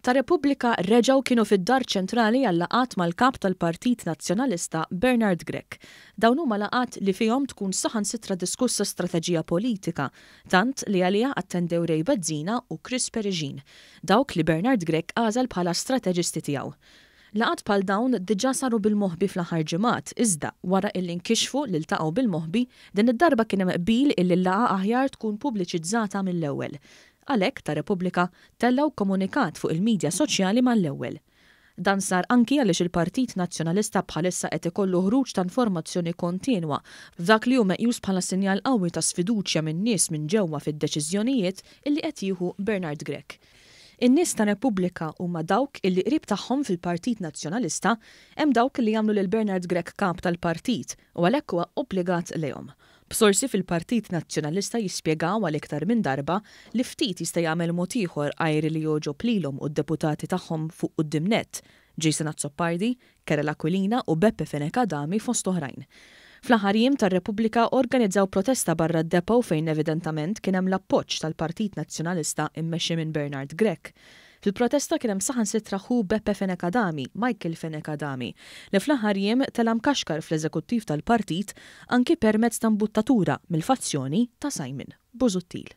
Ta' Repubblika reġgħu kienu fid-Dar Ċentrali għal laqgħat mal-Kap tal-Partit Nazzjonalista Bernard Grech. Dawn huma laqgħat li fihom tkun saħansitra diskussa strateġija politika, tant li għaliha attendew Ray Bezzina u Chris Peregin, dawk li Bernard Grech għażel bħala strateġisti tiegħu. Laqgħat bħal dawn diġà saru bil-moħbi fl-aħħar ġimgħat, iżda wara illi nkixfu li ltaqgħu bil-moħbi, din id-darba kien hemm qbil illi l-laqgħa aħjar tkun pubbliċizzata mill-ewwel. Għalhekk, ta' Repubblika tellgħu komunikat fuq il-midja soċjali mal-ewwel. Dan sar anki għaliex il-Partit Nazzjonalista bħalissa qed ikollu ħruġ ta' informazzjoni kontinwa f'dak li hu meqjus bħala sinjal qawwi ta' sfiduċja minn nies minn ġewwa fid-deċiżjonijiet illi qed jieħu Bernard Grech. In-nies ta' Repubblika huma dawk illi qrib tagħhom fil-Partit Nazzjonalista hemm dawk li jagħmlu lil Bernard Grech kap tal-partit u għalhekk huwa obbligat lejhom. B'sorsi fil-Partit Nazzjonalista jispjegaw għal iktar minn darba li ftit jista' jagħmel mod ieħor għajr li jogħġob lilhom u d-deputati tagħhom fuq quddiem nett, Jason Azzopardi, Karol Aquilina u Beppe Fenech Adami fost oħrajn. Fl-aħħar jiem ta' Repubblika organizzaw protesta barra d-depot fejn evidentament kien hemm l-appoġġ tal-Partit Nazzjonalista mmexxi minn Bernard Grech. Fil-protesta kien hemm saħansitra ħu Beppe Fenech Adami, Michael Fenech Adami, li fl-aħħar jiem tela' mkaxkar fl-eżekuttiv tal-partit anki permezz ta' mbuttatura mill-fazzjoni ta' Simon Busuttil.